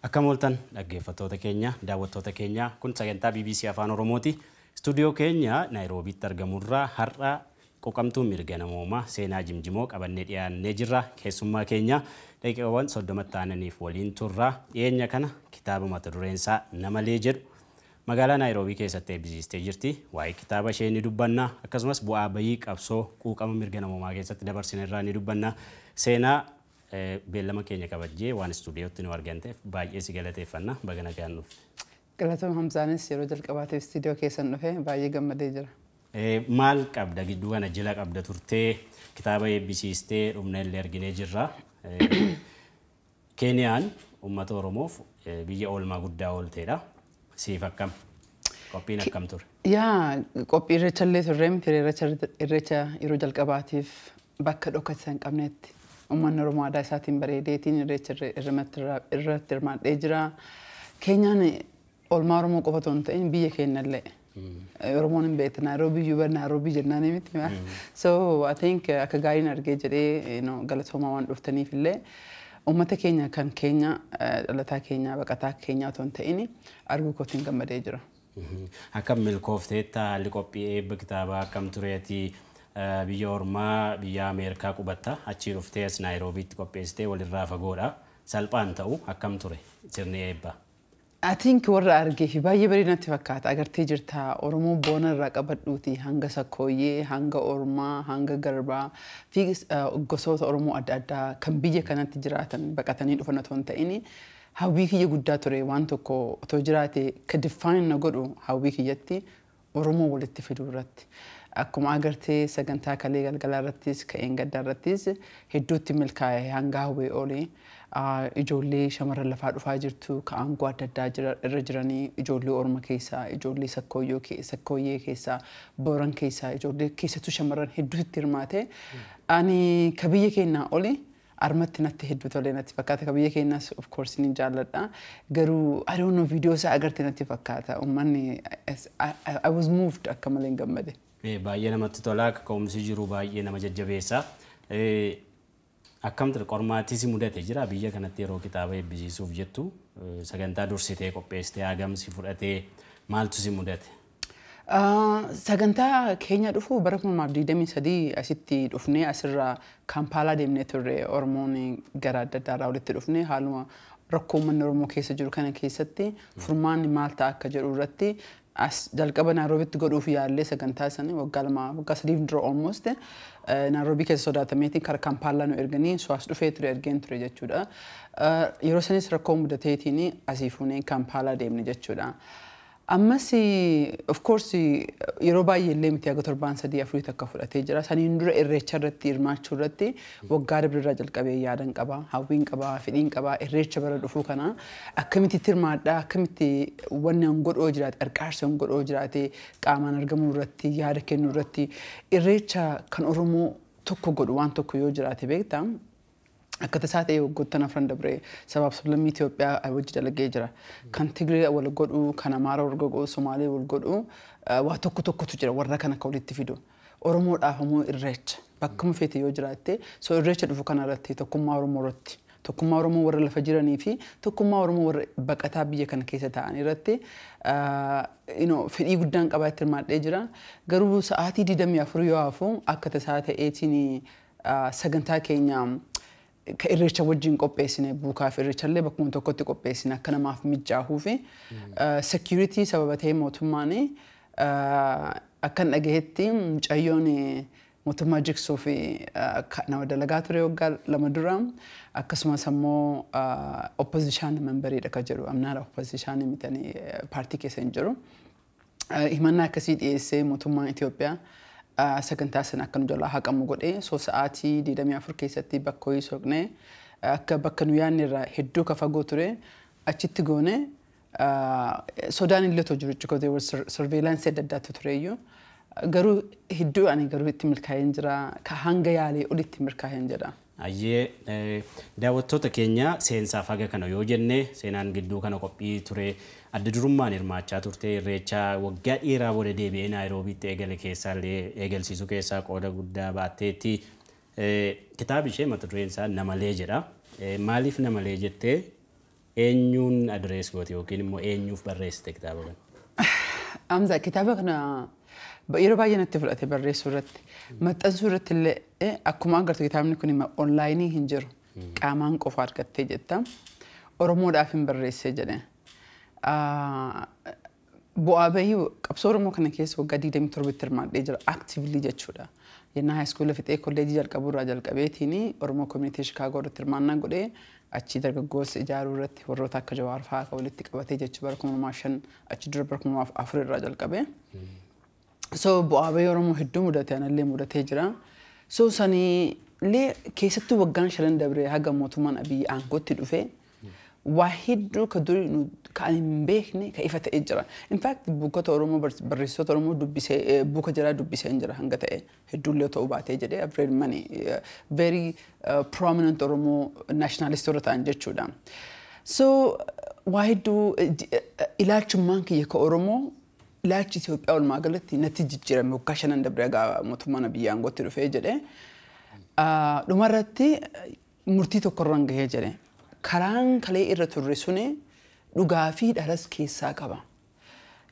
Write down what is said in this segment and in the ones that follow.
Akkam ooltan, dhaggeeffattoota keenya, daawwattoota keenya. Kun sagantaa BBC Afaan Oromooti. Istuudiyoo keenya Naayiroobiitti argamurraa har'a quuqamtuu mirga namoomaa Seenaa Jimjimoo qabannee dhiyaannee jirra. Keessummaa keenya daqiiqaawwan 30tti aananiif waliin turra. Dhiyeenya kana kitaaba mata dureen isaa Namalee jedhu magaalaa Naayiroobii keessatti eebbisiistee jirti. Waa'ee kitaaba ishee ni dubbanna. Akkasumas bu'aa bayii qabsoo quuqama mirga namoomaa keessatti dabarsine irraa ni dubbanna. Seenaa, beellama keenya kabajjee waan istuudiyootti nu argamteef baay'ee si galateeffanna. Baga nagaan dhufte. Galatooma Hamzaanis, yeroo jalqabaatiif istuudiyoo keessan dhufe, baay'ee gammadee jira. Maal qabda? Gidduu kana jila qabda turtee, kitaaba eebbisiistee dhumna illee arginee jirra. Keeniyaan uummata Oromoof biyya oolmaa guddaa oolteedha. Siif akkam? Qophiin akkam ture? Yaa, qophii irreecha illee turre miti. Irreecha yeroo jalqabaatiif bakka dhokatisa hin qabnetti uummanni Oromoo aadaa isaatiin bareedeetiin irreecha irratti hirmaadhee jira. Keenyaan oolmaa Oromoo qofa otoo hin ta'in biyya keenya illee. Oromoon hin beektu, Naayiroobii iyyuu bar Naayiroobii jennaan miti. So I think akka gaariin argee jedhee, galatoomaa waan dhuftaniif illee, uummata keenya kan keenya dhalataa keenya baqataa keenya otoo hin ta'in arguu kootiin gammadee jira. Akkam milkoofteetta? Haalli qophii eebba kitaabaa akkam tureeti? Biyya ormaa, biyya Ameerikaa qubatta, achii dhuftee as Naayiroobiitti qopheessitee, walirraa fagoodha. Salphaan ta'u, akkam ture sirni eebbaa? I think warra argee fi baay'ee bareeda natti fakkaata. Agartee jirta, Oromoo boona irraa qabadhuuti hanga Sakkooyyee, hanga Ormaa, hanga Garbaa fi gosoota Oromoo adda addaa kan biyya kanatti jiraatan baqatanii dhufan otoo hin ta'in, hawwii kiyya guddaa ture waan tokko otoo jiraate ka define na godhu hawwii kiyyatti Oromoo walitti fiduu irratti. Akkuma agartee sagantaa kalee galgalaa irrattis ka'een gaddaa irrattis hedduutti milkaa'e, hanga hawwee olii. Ijoollee shamarran lafaa dhufaa jirtu ka aangoo adda addaa irra jiranii, ijoollee Orma keessaa, ijoollee Sakkooyyee keessaa, Booran keessaa, ijoollee keessattuu shamarran hedduutti hirmaate. Ani ka biyya keenyaa oli armatti natti hedduu tolee natti fakkaata. Ka biyya keenyaas of course ni jaalladha. Garuu I don't know, viidiyoo isaa agarte natti fakkaata. Uummanni, I was moved, akka malee hin gammade. Baay'ee namatti tola, akka ka'umsi jiru baay'ee nama jajjabeessa. Akkam ture? Qormaatii si mudate jira biyya kanatti yeroo kitaaba eebbisiisuuf jettu? Sagantaa dursitee qopheessitee hagam si fudhatee? Maaltu si mudate? Sagantaa keenya dhufu bara 2023 asitti dhufnee, asirraa Kaampaalaa deemnee turre. Oromoon gara adda addaarraa walitti dhufnee haaluma rakkoo uummanni Oromoo keessa jiru kana keessatti furmaanni maal ta'a akka jedhu irratti as jalqaba Naayiroobitti godhuuf yaallee. Sagantaa sanii waggaa 2, waggaa 3 dura almost Naayiroobii keessa sodaatameetiin kara Kaampaalaa nu erganii, so as dhufee ture, ergeen ture jechuudha. Yeroo sanis rakkoo mudateetiin asii fuunee Kaampaalaa deemne jechuudha. Ammas of course yeroo baay'ee illee miti, haga torbaan 3 4 takka fudhatee jira. Saniin dura irreecha irratti hirmaachuu irratti waggaa darbe jalqabee yaadan qaba, hawwiin qaba, fedhiin qaba. Irreecha bara dhufuu kana akkamitti itti hirmaadhaa, akkamitti wanni an godhoo jiraate, qarqaarsa an godhoo jiraate, qaamaan argamuu irratti, yaada kennuu irratti, irreecha kan Oromoo tokko godhu waan tokko yoo jiraate beektaa. Akka tasaa ta'e waggoottan afran dabree sabaaf sablammii Itoophiyaa wajji dalagee jira. Kan Tigree wal godhu, kan Amaara wal godhu, Somaalee wal godhu waa tokko tokkotu jira warra kana akka walitti fidu. Oromoodhaaf immoo irreecha. Bakkuma feete yoo jiraatte, so irreecha dhufu kana irratti tokkummaa Oromoo irratti, tokkummaa Oromoo warra lafa jiranii fi tokkummaa Oromoo warra baqataa biyya kana keessa ta'an irratti fedhii guddaan qabaa, itti hirmaadhee jira. Garuu sa'aatii 24 yoo hafu akka tasaa ta'eetiin sagantaa keenya ka irreecha wajjin qopheessine, buukaa fi irreecha illee bakkuma tokkotti qopheessine akka namaaf mijaahuu fi security sababa ta'ee, mootummaan akkan dhagahetti mucayyoon mootummaa jigsuu fi nama dalagaa ture waggaa 2 dura, akkasumas ammoo opposition memberiidha ka jedhu, amnaara opposition mitanii, paartii keessa hin jiru. Himannaa akkasii dhiyeessee mootummaan Itoophiyaa sagantaa sana akka nu jalaa haqamu godhee, so sa'aatii 24 keessatti bakka wayii soqnee, akka bakka nu yaadne irraa hedduu ka fagoo ture achitti goone. Sodaan illee otoo jiru jechuudha, surveillance adda addaatu tureyyuu. Garuu hedduu ani garuu itti milkaa'een jira, ka hanga yaalee olitti milkaa'een jira. Ayyee, daawwattoota keenya, seensaaf haga kana yoo jenne, seenaan gidduu kana qophii ture adda durummaan hirmaachaa turte. Irreechaa waggaa dheeraa booda deebi'ee Naayiroobiitti eegale keessaa illee eegalsiisuu keessaa qooda guddaa baatteetti. Kitaabi ishee mata dureen isaa Namalee jedha. Maaliif Namalee jettee? Eenyuun address goote yookiin immoo eenyuuf barreessite kitaaba kana? Hamza, kitaaba kana yeroo baay'ee natti fudhate barreessuu irratti. Maxxansuu irratti illee akkuma agartu kitaabni kun online hin jiru. Qaamaan qofa argattee jetta. Oromoodhaaf hin barreessee jedhe. Bu'aa bahii qabsoo Oromoo kana keessa waggaa 27 hirmaadhee jira actively jechuudha. Yennaa high school fixee kolleejii jalqabuu irraa jalqabeetiin Oromoo community Chicago irratti hirmaannaa godhee, achi dargaggoos ijaaruu irratti warroota akka Jawaar fa'aa akka walitti qabatee jechuu bara 2005, achi dura bara 2004 irraa jalqabee. So bu'aa bahii Oromoo hedduu mudate, anallee mudatee jira. So sanii illee keessattuu waggaan 5 dabree haga mootummaan Abiyyi aangootti dhufee waa hedduu ka durii ka ani hin beekne ka ifa ta'ee jira. In fact, bookota Oromoo, barreessitoota Oromoo dubbisee, book jiraa dubbisee hin jira hanga ta'e, hedduullee ta'uu baatee jedhee. I've read many very prominent Oromoo nationalist warra ta'an jechuudha. So waa hedduu ilaalchummaan kiyya ka Oromoo, ilaalchi Itoophiyaa walumaa galatti natti jijjiirame waggaa 5 dabree egaa mootummaan Abiyyi aangootti dhufee jedhee. Dhumarratti murtii tokkorraan gahee jedhe. Karaan kalee irra turre suni dhugaa fi dharas keessaa qaba.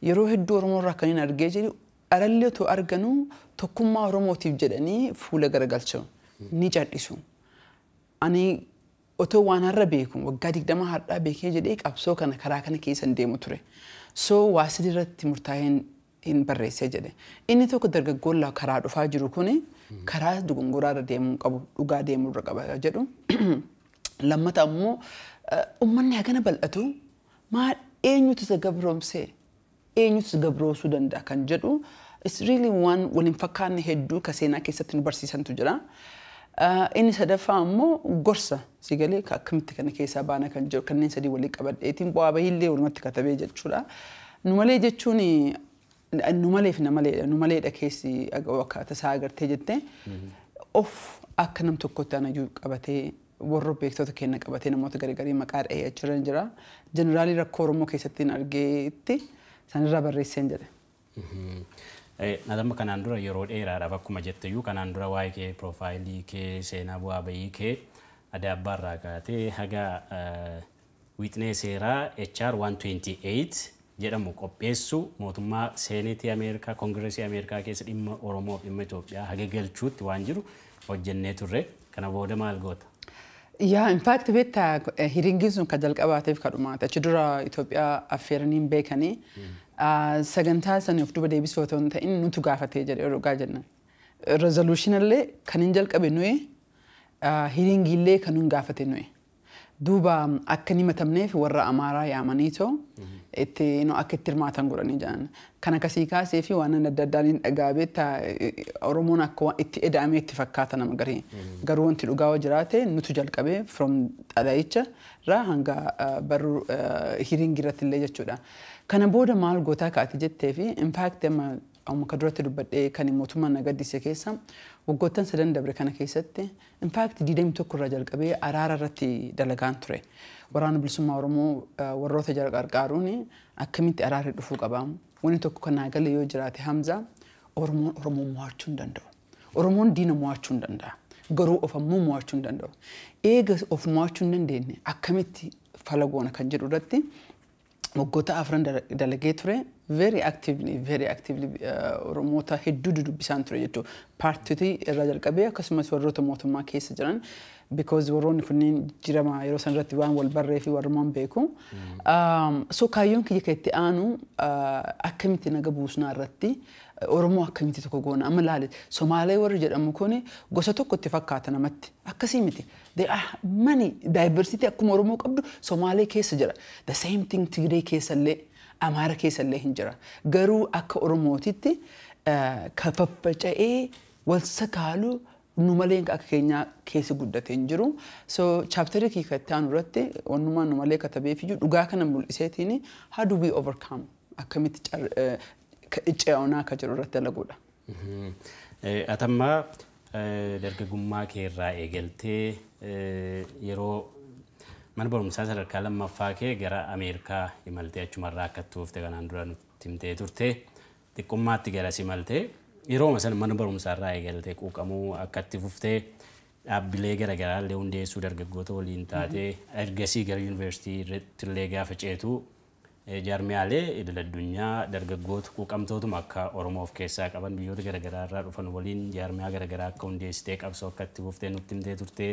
Yeroo hedduu Oromoo irraa kan hin argee jiru, dharallee otoo arganuu tokkummaa Oromootiif jedhanii fuula garagalchu, ni cadhisu. Ani otoo waan har'a beeku waggaa 20 har'aa beekee jedhee qabsoo kana karaa kana keessa hin deemu ture. So waa sadi irratti murtaa'een hin barreessee jedhe. Inni tokko, dargaggoon karaa dhufaa jiru kuni karaa dogongoraa irra deemuu qabu, dhugaa deemuu irra qaba jedhu. Lammata ammoo, uummanni hagana bal'atu maal, eenyutu isa gabroomsee, eenyutu isa gabroomsuu danda'a kan jedhu, it's really waan waliin fakkaanne hedduu ka seenaa keessatti nu barsiisantu jira. Inni sadaffaa ammoo gorsa si galee akkamitti kana keessaa baana kan jedhu, kanneen sadii walii qabadheetiin bu'aa bahiillee walumatti katabee jechuudha. Nu malee jechuun nu malee fi na maleedha. Nu maleedha keessi akka tasaa agartee jettee of akka nam tokkotti anayyuu qabatee, warra beektota keenya qabatee, namoota garagarii maqaa dhahee achiran jira. Jeneraalii rakkoo Oromoo keessatti hin argeetti sanirraa barreesseen jedhe. Nadamma kanaan dura yeroo dheeraadhaaf akkuma jetteyyuu kanaan dura waa'ee kee, profile kee, seenaa bu'aa bahii kee adda abbaarraa kaatee haga wixinee seeraa HR 128 jedhamu qopheessu mootummaa Seenetii Ameerikaa, Koongireesii Ameerikaa keessa dhimma Oromoo fi dhimma Itoophiyaa haga galchuutti waan jiru hojjennee turre. Kana booda maal goota? Yaa, in fact beektaa, hearingiin sun kan jalqabaateef kan dhumaate. Achi dura Itoophiyaa affeeranii hin beekanii. Sagantaa sanii of duba deebisuu otoo hin ta'in nutu gaafatee jedhee, dhugaa jenna. Resolutionallee kan hin jalqabe nuyi, hearingiillee kan hin gaafate nuyi. Duuba akka hin himatamneef warra Amaaraa yaamaniitoo itti akka itti hirmaatan godhanii jiran. Kan akkasii kaasee fi waan adda addaan hin dhagaa, beektaa, Oromoon akka itti eda'amee itti fakkaata nama garii. Garuu wanti dhugaa yoo jiraate nutu jalqabee from xalayicha irraa hanga barruu hearingii irratti illee jechuudha. Kana booda maal gootaa kaati jettee fi in fact amma ka duratti dubbadhee kan mootummaan na gaddise keessa waggoottan sadan dabre kana keessatti, in fact 21 irraa jalqabee araara irratti dalagaan ture. Waraana Bilisummaa Oromoo warroota jala qarqaaruun akkamitti araarri dhufuu qaba. Wanni tokko kan naa gale yoo jiraate, Hamza, Oromoon Oromoo mo'achuu hin danda'u. Oromoon diina mo'achuu hin danda'a. Garuu of ammoo mo'achuu hin danda'u. Eega of mo'achuu hin dandeenye akkamitti fala goona kan jedhu irratti waggoota 4 dalagee ture, very actively, very actively Oromoota hedduu dudubbisaan ture jechuudha. Paartiitii irraa jalqabee akkasumas warroota mootummaa keessa jiran, because warroonni kunneen jijjiirama yeroo san irratti waan wal barree fi warrumaan beeku. So kaayyoon kiyya kan itti aanu akkamitti naga buusnaa irratti, Oromoo akkamitti tokko goona. Amma laale, Somaalee warri jedhamu kun gosa tokko itti fakkaata namatti, akkasii miti. There are many diversity akkuma Oromoo qabdu Somaalee keessa jira. The same thing Tigree keessa illee, Amaara keessa illee hin jira. Garuu akka Oromootitti ka faffaca'ee wal sakaalu nu malee akka keenyaa keessa guddatee hin jiru. So chapterii kiyya itti aanu irratti wannumaan nu malee katabeef iyyuu dhugaa kana mul'iseetiin how do we overcome, akkamitti ce'oonaa akka jiru irratti dalaguudha. Atammaa dargaggummaa kee irraa eegaltee yeroo mana barumsaa sadarkaa lammaffaa kee gara Ameerikaa imaltee achumarraa akka turte kanaan dura nutti himtee turte. Xiqqummaatti garas imaltee, yerooma sana mana barumsaa irraa eegaltee quuqamuu akka itti fuftee Dhaabbilee garaagaraa illee hundeessuu dargaggoota waliin taatee, ergasii gara yuunivarsiitii illee gaafa ceetu jaarmiyaalee idil addunyaa dargaggoota quuqamtootuma akka Oromoo of keessaa qaban biyyoota garaagaraa irraa dhufan waliin jaarmiyaa garaagaraa akka hundeessitee qabsoo akka itti fuftee nutti himtee turte.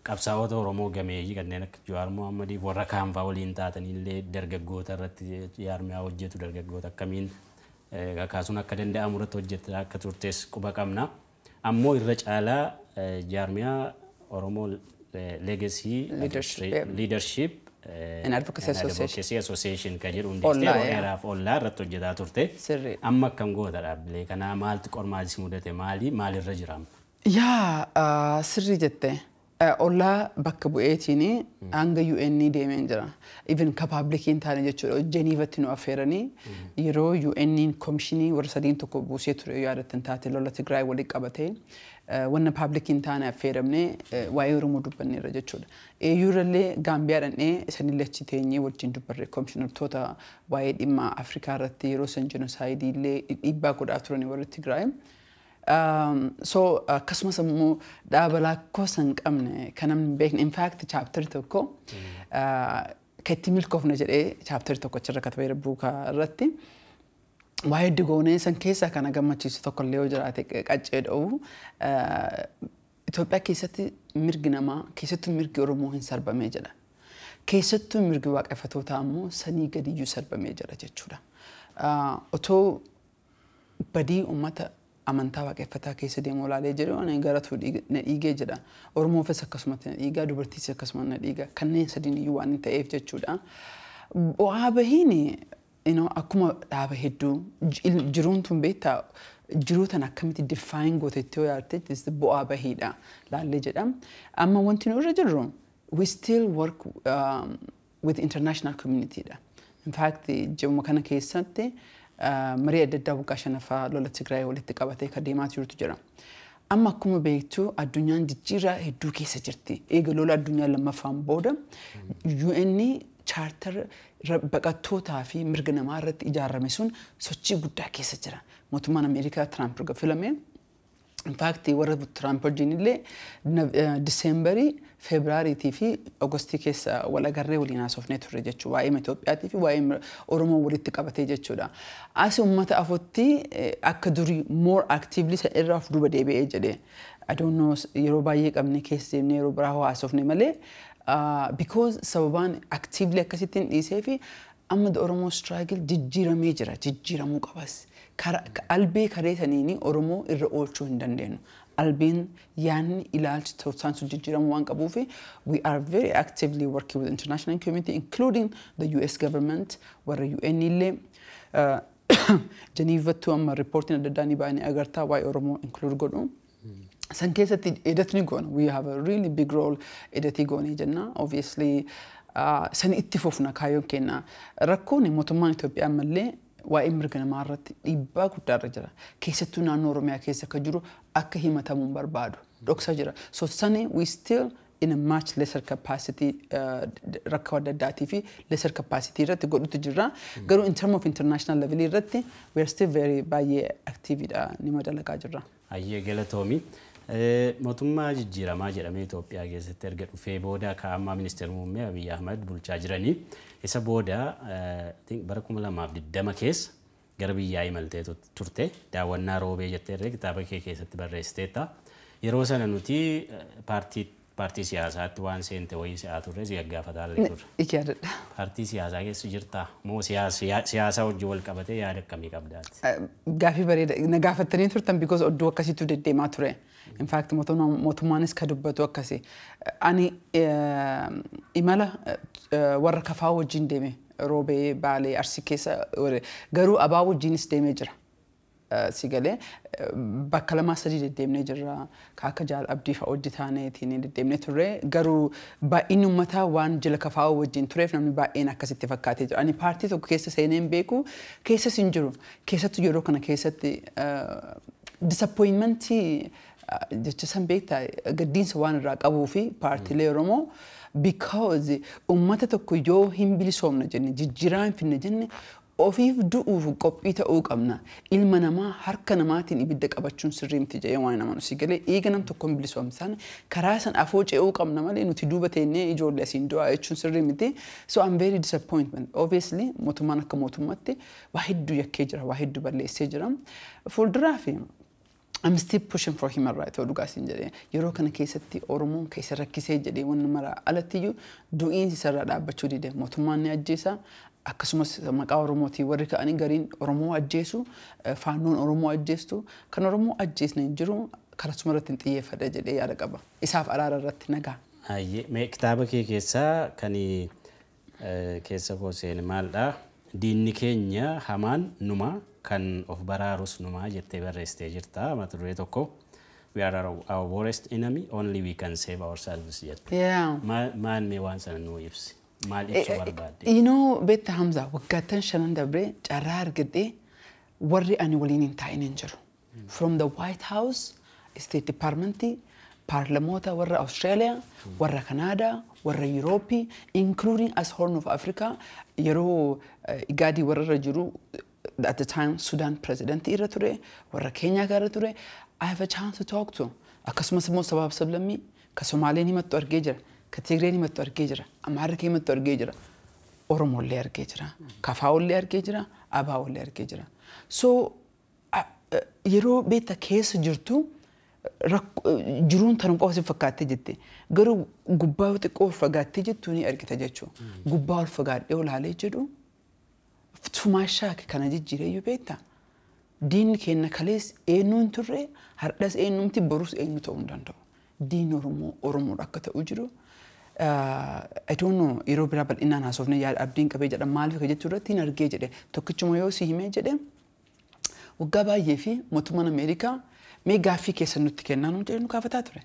Qabsaa'ota Oromoo gameeyyii kanneen akka Jawaar Mohammadiif warra kaanfaa waliin taatanii dargaggoota irratti jaarmiyaa hojjetu, dargaggoota akkamiin kakaasuun akka danda'amu irratti hojjetaa akka turtes quba qabna. Ammoo irra caalaa jaarmiyaa Oromoo Legacy Leadership and Advocacy Association, Association kan jedhu hundeessitee yeroo dheeraaf OLLAA irratti hojjetaa turte. Amma akkam goota dhaabbilee kanaa? Maaltu qormaatis mudate? Maali maalirra jira? Yaa, sirrii jette. OLLAA bakka bu'eetiin hanga UN deemeen jira. Even ka public hin taane jechuudha. Jeeniivatti nu affeeranii yeroo UN komishinii warra sadiin tokko buusee ture, yaadattan taate, lola Tigraay waliin qabatee wanna public hin taane affeeramnee waa'ee Oromoo dubbanneerra jechuudha. AU irrallee Gaambiyaa dhaqnee isanillee achi teenyee wajjin dubbarre, komishinartoota waa'ee dhimma Afrikaa irratti yeroo san genocide illee dhiibbaa godhaa turan warri Tigraay. So akkasumas immoo dhaaba lakkoofsa hin qabne kan namni hin beekne, in fact chapter tokko kan itti milkoofne jedhee chapter tokko achirra katabeera buukaa irratti. Waa'ee digoonee san keessaa kana gammachiisu tokko illee yoo jiraate, qaccee dha'u, Itoophiyaa keessatti mirgi namaa, keessattuu mirgi Oromoo hin sarbamee jedha. Keessattuu mirgi waaqeffatootaa immoo sanii gadiyyuu sarbamee jira jechuudha. Otoo badii uummata amantaa waaqeffataa keessa deemu ilaalee jedhu, ani garatu na dhiigee jedha. Oromoofis akkasumatti na dhiigaa, dubartiis akkasuma na dhiiga. Kanneen sadiin iyyuu waan ta'eef jechuudha. Bu'aa bahiin akkuma dhaaba hedduu jiruun tun beektaa, jiruu tan akkamitti define gootetti yoo yaadde, bu'aa bahiidha laallee jedha. Amma wanti nu irra jirru, we still work with international community dha. In fact, ji'uma kana keessatti marii adda addaa waggaa shanaffaa lola Tigraay walitti qabatee kan deemaa jirutu jira. Amma akkuma beektu addunyaan jijjiirraa hedduu keessa jirti. Eega lola addunyaa lammaffaan booda UN charter baqattootaa fi mirga namaa irratti ijaarame sun sochii guddaa keessa jira. Mootummaan Ameerikaa Tiraamp erga filame, in fact warra Tiraamp wajjin illee Diseembarii, Febraariitii fi Oogostii keessa wal agarree waliin haasofnee turre jechuudha. Waa'ee Itoophiyaatii fi waa'ee Oromoo walitti qabatee jechuudha. As uummata afotti akka durii more actively isa irraa of duuba deebi'ee jedhee. I don't know, yeroo baay'ee qabne keessa deemnee yeroo biraa haasofne malee, because sababaan actively akkasittiin dhiisee fi amma the Oromoo struggle jijjiiramee jira, jijjiiramuu qabas. Albee karee saniini Oromoo irra oolchuu hin dandeenyu. Albeen yaanni ilaalchi tooftaan sun jijjiiramuu waan qabuuf, we are very actively working with international community, including the US government, warra UN illee. Jeniivattuu amma riippoortiin adda addaa ni ba'anii agartaa, waa'ee Oromoo include godhu. San keessatti edatni goona. We have a really big role edatii goonee jenna. Obviously san itti fufna kaayyoon keenya. Rakkoon mootummaan Itoophiyaa ammallee waa'ee mirga namaa irratti dhiibbaa guddaa irra jira. Keessattuu naannoo Oromiyaa keessa akka jiru akka himatamu hin barbaadu. Dhoksa jira. So sani we still in a much lesser capacity, rakkoo adda addaatii fi lesser capacity irratti godhutu jirra. Garuu in term of international level irratti we are still very baay'ee active dha, nima dalagaa jirra. Ayyee, galatoomi. Mootummaa jijjiiramaa jedhamee Itoophiyaa keessatti erga dhufee booda kaa'amaa ministeera muummee Abiyyi Ahmad bulchaa jiranii, isa booda bara 2020 keessa gara biyyaa imaltee turte, daawwannaa roobee jettee kitaaba kee keessatti barreessiteetta. Yeroo sana nuti paartii siyaasaatti waan seente wayii si'aa turre, si gaggaafataa illee turre. Yaadadha. Paartii siyaasaa keessa jirtaa moo siyaasa wajjin wal qabatee yaada akkamii qabdaati? Gaafii bareeda na gaafattanii turtan, because oddoo akkasiitu deddeemaa ture. In fact mootummaanis ka dubbatu akkasi. Ani imala warra kafaa wajjin deeme, Roobee, Baalee, Arsii keessa, garuu abaa wajjinis deemee jira. Si galee, bakka lamaa sadii deddeemnee jirra. Akka Jaal Abdii fa'a hojii taaneetiin deddeemnee turre. Garuu baay'inni uummataa waan jila kafaa wajjin tureef namni baay'een akkasitti fakkaatee jira. Ani paartii tokko keessa seenee hin beeku, keessas hin jiru. Keessattuu yeroo kana keessatti disappointmentii jecha san beektaa, gaddiinsa waan irraa qabuu fi paartiilee Oromoo, because uummata tokko yoo hin bilisoomne jenne, jijjiiraa hin finne jenne Ofiif du'uuf qophii ta'uu qabna. Ilma namaa harka namaatiin ibidda qabachuun sirrii miti jedhee waan nama nusi galee eega nam tokkoon bilisoomsaan karaa san afoo ce'uu qabna malee nuti duuba teennee ijoollee asiin du'aa jechuun sirrii miti. So I'm very disappointment. Obviously, mootummaan akka mootummaatti waa hedduu yakkee jira, waa hedduu balleessee jira. Fuulduraa fi I'm still pushing for human rights, dhugaa siin jedhee. Yeroo kana keessatti Oromoon keessa rakkisee jedhee wanni mara alattiyyuu du'iinsi isarraa dhaabbachuu dide. Mootummaan ni ajjeesa, akkasumas maqaa Oromootiin warri ka'anii gariin Oromoo ajjeesu, faannoon Oromoo ajjeestu. Kan Oromoo ajjeesne hin jiru, karasuma irratti hin xiyyeeffadha jedhee yaada qaba. Isaaf araara irratti nagaa. Mee kitaaba kee keessaa kan keessa koo seene maaldha? "Diinni keenya hamaan numa, kan of baraarus numa" jettee barreessitee jirta mata duree tokko. "We are our worst enemy, only we can save ourselves" jette. Maal mee waan sana nuu ibsi? Maal ibsuu barbaadde? Beektaa Hamza, waggaattan shanan dabree carraa argadhee warri ani waliin hin taa'in hin jiru. From the White House, State Department, paarlamoota warra Australia, warra Canada, warra Europe, including as Horn of Africa, yeroo Igaadii warra irra jiru, at the time Sudan president irra ture, warra Kenya irra ture, I have a chance to talk to. Akkasumas immoo sabaaf sablammii ka Somaaleen himattu argee jira, ka Tigreen himattu argee jira, Amaarri himattu argee jira, Oromollee argee jira, Kafaawollee argee jira, Abaawollee argee jira. So yeroo beekta keessa jirtu jiruun tanuma qofa si fakkaattee jette, garuu gubbaa xiqqoo ol fagaattee jettu ni argita jechuudha. Gubbaa ol fagaadhee olaalee jedhu tumaashaa kana jijjiireeyyuu beekta. Diinni keenya kalees eenyu hin turre, hardhas eenyumti, borus eenyu ta'uu hin danda'u. Diinni Oromoo Oromoodha akka ta'u jiru. I don't know, yeroo biraa bal'inaan haasofne yaada abdiin qabee jedha. Maaliif akka jechuu irratti hin argee jedhe, tokkichuma yoo si himee jedhe, waggaa baay'ee fi mootummaan Ameerikaa mee gaaffii keessan nutti kennaa nuun jedhee nu gaafataa ture.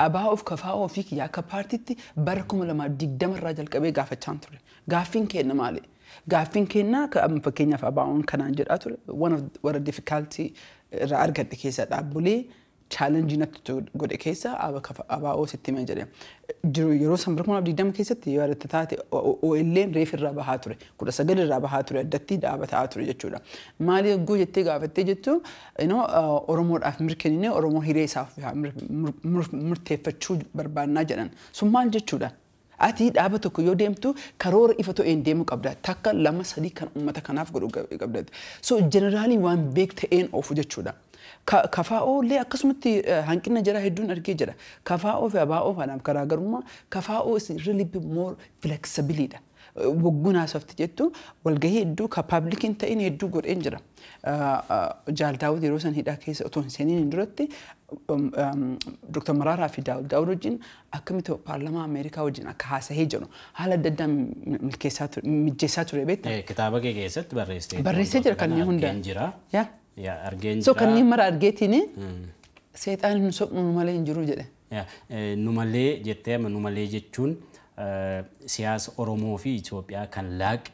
Abaa of kafaa ofii kiyya akka paartiitti bara 2020 irraa jalqabee gaafachaa ture. Gaaffiin kenna maali? Gaaffiin kennaa fakkeenyaaf abaa'oon kanaan jedhaa ture. One of warra difficulty irraa argadhe keessa, dhaabbilee challenge natti godhe keessa abaa'oo sitti himee jedhe. Jiru yeroo san bara 2020 keessatti yoo yaadatte taate, OLN reef irraa bahaa ture. 19 irraa bahaa ture, addatti dhaaba ta'aa ture jechuudha. Maali yogguu jettee gaafattee jettu, Oromoodhaaf mirkaninee Oromoo hiree isaaf murteeffachuu barbaannaa jedhan. Sun maal jechuudha? Ati dhaaba tokko yoo deemtu karoora ifa ta'een deemuu qabda. Takka, lama, sadii kan uummata kanaaf godhu qabda. So generally waan beek ta'een oofu jechuudha. Kafaa'oo illee akkasumatti hanqina jara hedduun argee jira. Kafaa'oo fi abaa'oo kanaaf garaagarummaa, kafaa'oo is really be more flexible dha. Wagguun haasofti jettu walgahii hedduu ka public hin ta'in hedduu godheen jira. Jaal Daawud yeroo san hidhaa keessa otoo hin seeniin duratti Dr. Maraaraa fi Daawud Daawud wajjin akkamitti paarlamaa Ameerikaa wajjin akka haasahee jiru haala adda addaa milkeessaa ture, mijjeessaa ture, beektaa? Kitaaba kee keessatti barreessitee Barreessee jira kanneen hunda. Argeen jira. Yaa. Yaa, argeen So jira. kanneen mara argeetiin seexaan nu soqnu nu malee hin jiru jedhe. Yaa, nu malee jettee, amma nu malee jechuun siyaasa Oromoo fi Itoophiyaa kan laaqe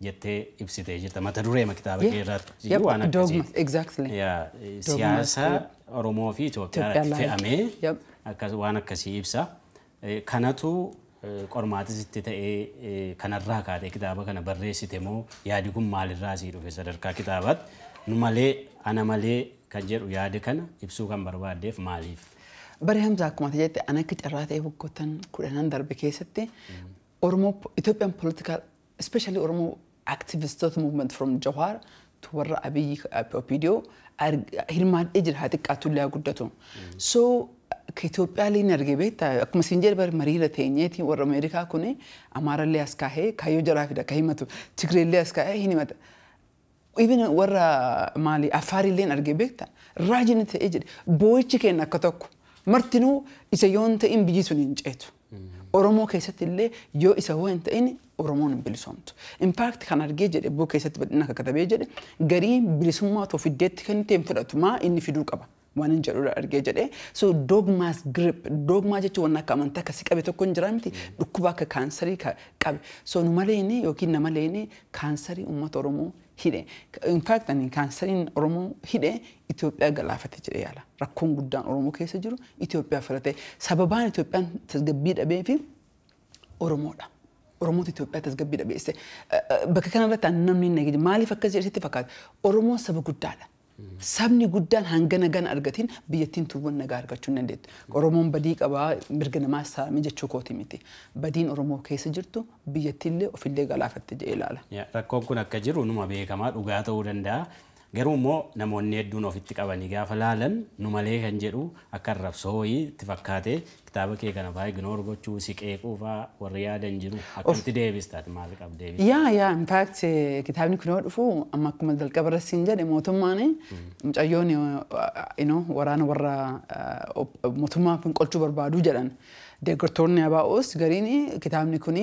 jettee ibsitee jirta. Mata dureema kitaaba kee irratti waan akkasii. Dogma, exactly. Yaa, siyaasa Oromoo fi Itoophiyaa irratti Itoophiyaa laaqe. fe'amee akkas waan akkasii ibsa. Kanatu qormaatis itti ta'ee kanarraa kaatee kitaaba kana barreessite moo, yaadi kun maalirraa sii dhufe sadarkaa kitaabaatti nu malee, ana malee kan jedhu yaada kana ibsuu kan barbaaddeef maaliif? Bari Hamza, akkuma ati jette, ani akka carraa ta'e waggoottan 10n darbe keessatti Oromoo, Ethiopian political, especially Oromoo activistoota movement from Jawar to warra Abiyyi OPDO hirmaadhee jira, haa xiqqaatu illee haa guddatu. So ka Itoophiyaa illee ni arge, beektaa, akkuma siin jedhe bari mariira teenyeeti warra Ameerikaa kuni Amaarallee as kaahee kaayyoo jaraa fida ka himatu, Tigreellee as kaahee hin himata. Even warra maali Afaarilleen arge, beekta, raajini ta'ee jedhe, boo'ichi keenya akka tokko martinuu isa yoo hin ta'in biyyi sun hin ceetu. Oromoo keessatti illee yoo isa hoo hin ta'in Oromoon hin bilisoomtu. In fact, kan argee jedhe boo keessatti bal'ina akka katabee jedhe, garii bilisummaa otoo fiddeetti kan ta'e hin fudhatu, maa inni fiduu qaba. Waan hin jedhudha argee jedhe. So dogma's grip, dogmaa jechuun waan akka amantaa akkasii qabe tokko hin jira miti, dhukkuba akka kaansarii qabe. So nu maleeni yookiin nama leeni kaansarii uummata Oromoo hidhe. In fact, ani kaansariin Oromoo hidhe Itoophiyaa galaafate jedhee yaala. Rakkoon guddaan Oromoo keessa jiru Itoophiyaa filate. Sababaan Itoophiyaan tasgabbii dhabee fi Oromoodha. Oromoota Itoophiyaa tasgabbii dhabeesse. Bakka kanarratti namni hin nageenye maaliif akkas jedhetti fakkaata? Oromoon saba guddaadha. Sabni guddaan hanga nagaan argatiin biyyattiin tuuwwan nagaa argachuu hin dandeettu. Oromoon badii qabaa, mirga namaa saamee jechuu kooti miti. Badiin Oromoo keessa jirtu biyyattiillee ofillee galaafatte jedhee ilaala. Rakkoon kun akka jiru numa beekamaa, dhugaa ta'uu danda'a. Garuu immoo namoonni hedduun ofitti qabanii gaafa laalan nu malee kan jedhu akka arrabsoo wayii itti fakkaate kitaaba kee kana fa'aa ignore gochuu, si qeequu fa'aa warri yaadan jiru. Akkamitti deebistaati, maal qabdee? Yeah, in fact, kitaabni kun yoo dhufu amma akkuma jalqaba irratti siin jedhe, mootummaan mucayyoon waraana warra mootummaa finqolchuu barbaadu jedhan. Deeggartoonni ABOs gariin kitaabni kun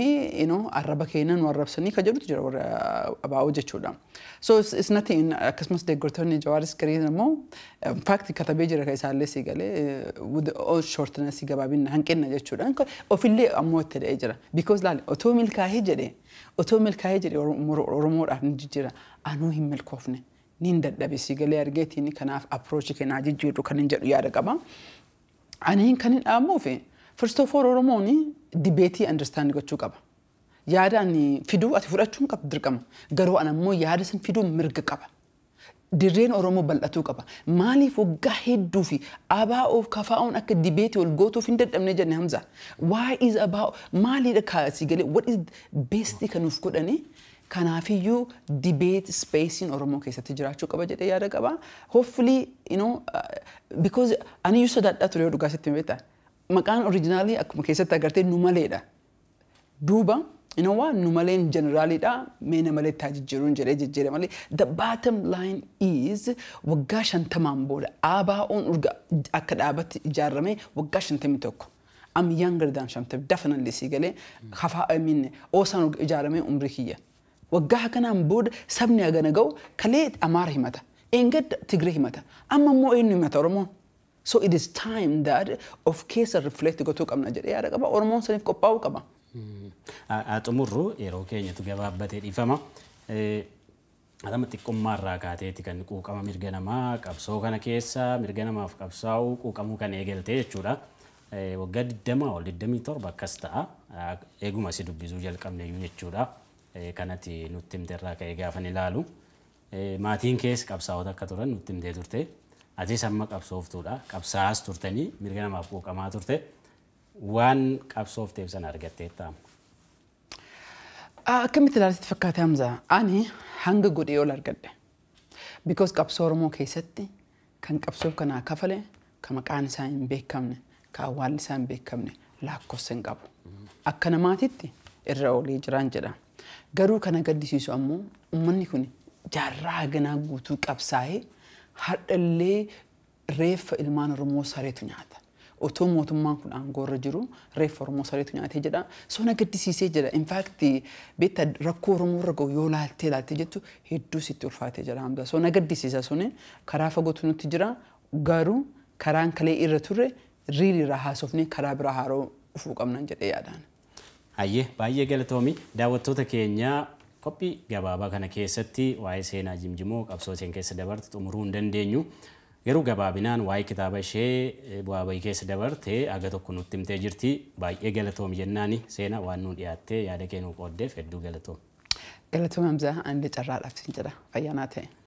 arraba keenya nu arrabsanii ka jedhutu jira, warra ABO jechuudha. So it's nothing. Akkasumas deeggartoonni Jawaaris gariin immoo, in fact, katabee jira kan isaallee si galee, with all shortness, gabaabina hanqina jechuudha. Ofillee ammoo itti dha'ee jira. Because laali, otoo milkaa'ee jedhe Oromoodhaaf ni jijjiira. Anuu hin milkoofne. Niin dadhabe si galee argeetiin, kanaaf approach keenyaa jijjiirru kan hin jedhu yaada qaba. Ani kan hin dhaamuufi, first of all, Oromoon debate understand gochuu qaba. Yaada ani fiduu ati fudhachuu hin qabdu dirqama. Garuu ani ammoo yaada san fiduu mirga qaba. Dirreen Oromoo bal'atuu qaba. Maaliif waggaa hedduu fi ABOf KFO'n akka debate ol gootuuf hin dadhabne jenne, Hamza? Why is ABO maaliidha kaasii galee, what is best kan nuuf godhani? Kanaafiyyuu debate spacing Oromoo keessatti jiraachuu qaba jedhee yaada qaba. Hopefully, because ani iyyuu sodaadhaa ture yoo dhugaa sitti beektaa. Maqaan original akkuma keessatti agartee nu maleedha. Duuba what, nu maleen generaliidha, mee na malee taa jijjiiruun jedhee jijjiire malee, the bottom line is waggaa 50n booda ABO'n urga akka dhaabatti ijaarame waggaa 51. I'm younger than 50 definitely, si galee hafaa, I mean, OSAn ijaarame umrii kiyya. Waggaa kanaan booda sabni hagana ga'u kalee Amaara himata. Eengadda Tigree himata. Amma immoo eenyu himata Oromoon? So it is time that of keessa reflect gochuu qabna jedhee yaada qaba. Oromoon saniif qophaa'uu qaba. Haa xumurru, yeroo keenyatu gabaabbatee, dhiifama. Atama xiqqummaarraa kaateeti kan quuqama mirga namaa qabsoo kana keessa mirga namaaf qabsaa'uu quuqamuu kan eegaltee jechuudha. Waggaa 20 ol, 27 akkas ta'a. Eeguma si dubbisuu jalqabne iyyuu jechuudha. Kanatti nutti himte irraa ka'ee gaafan ilaalu. Maatiin kees qabsaa'ota akka turan nutti himtee turte. Atis amma qabsooftuudha. Qabsaa'aas turtanii mirga namaaf quuqamaa turte. Waan qabsoofteef sana argatteetta. Akkamitti ilaalatti fakkaate, Hamza? Ani hanga godhee ol argadhe. Because qabsoo Oromoo keessatti kan qabsoo kanaa kafale, kan maqaan isaa hin beekamne, kan awwaalli isaa hin beekamne lakkoofsa hin qabu. Akka namaatitti irra olii jiraan jedha. Garuu kana gaddisiisu ammoo uummanni kun jaarraa haganaa guutuu qabsaa'ee har'allee reeffa ilmaan Oromoo sareetu nyaata. Otoo mootummaan kun aangoorra jiru reeffa Oromoo sareetu nyaatee jedha. So na gaddisiisee jedha. In fact, beektaa, rakkoo Oromoo irra gahu yoo laaltee laaltee jettu hedduu sitti ulfaatee jira, Hamza. So na gaddisiisa, suni karaa fagootu nutti jira. Garuu karaan kalee irra turre riili irraa haasofnee karaa biraa haaroo dhufuu qabnan jedhee yaadaan. Hayyee, baay'ee galatoomi. Daawwattoota keenya, qophii gabaabaa kana keessatti waa'ee Seenaa Jimjimoo qabsoo isheen keessa dabarte xumuruu hin dandeenyu. Garuu gabaabinaan waa'ee kitaaba ishee, bu'aa bahii keessa dabarte aga tokko nutti himtee jirti. Baay'ee galatoomi jennaani, Seenaa, waan nuu dhiyaattee yaada kee nuu qooddeef hedduu galatoomi. Galatoomi, Hamzaa, ani carraadhaaf sin jedha. Fayyaa naa ta'e.